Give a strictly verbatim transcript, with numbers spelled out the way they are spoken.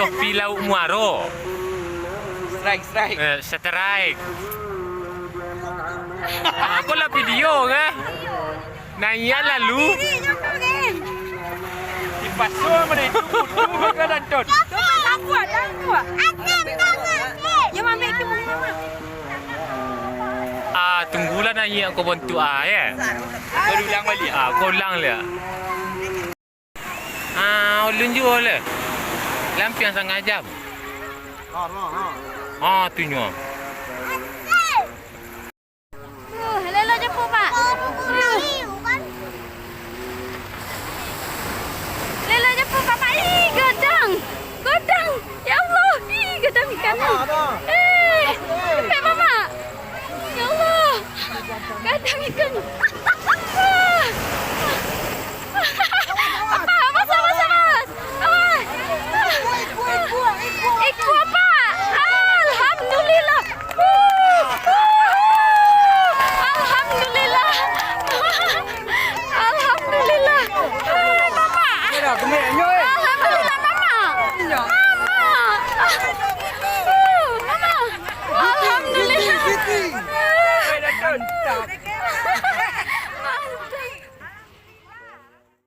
Tapi lauak muaro. Strike, strike. Eh, strike. Ah, kau lah video kan? Naiak lalu. Dipaso sama dia itu. Bukan Anton. Tangkuak, tangkuak. Ya, mami, itu mami, mami. Ah, tunggulah naiak kau bantuak ah, ya. Kau ulang balik. Ah, kau ulang liak. Ah, ulun juo le. Lampiang sangajam. Ah, tu nyo. Uh, lelo japuik, Pak. Uh. Lelo japuik, Pak. Ih, gadang. Gadang. Ya Allah. Ih, gadang ikan. Eh, Pak, Mamak. Ya Allah. Gadang ikan. Apa? Awas, awas, awas. Awas. Ikua, Pak. Alhamdulillah. Alhamdulillah. Alhamdulillah. Mamak. Alhamdulillah, Mamak. Mamak. Mamak. Alhamdulillah.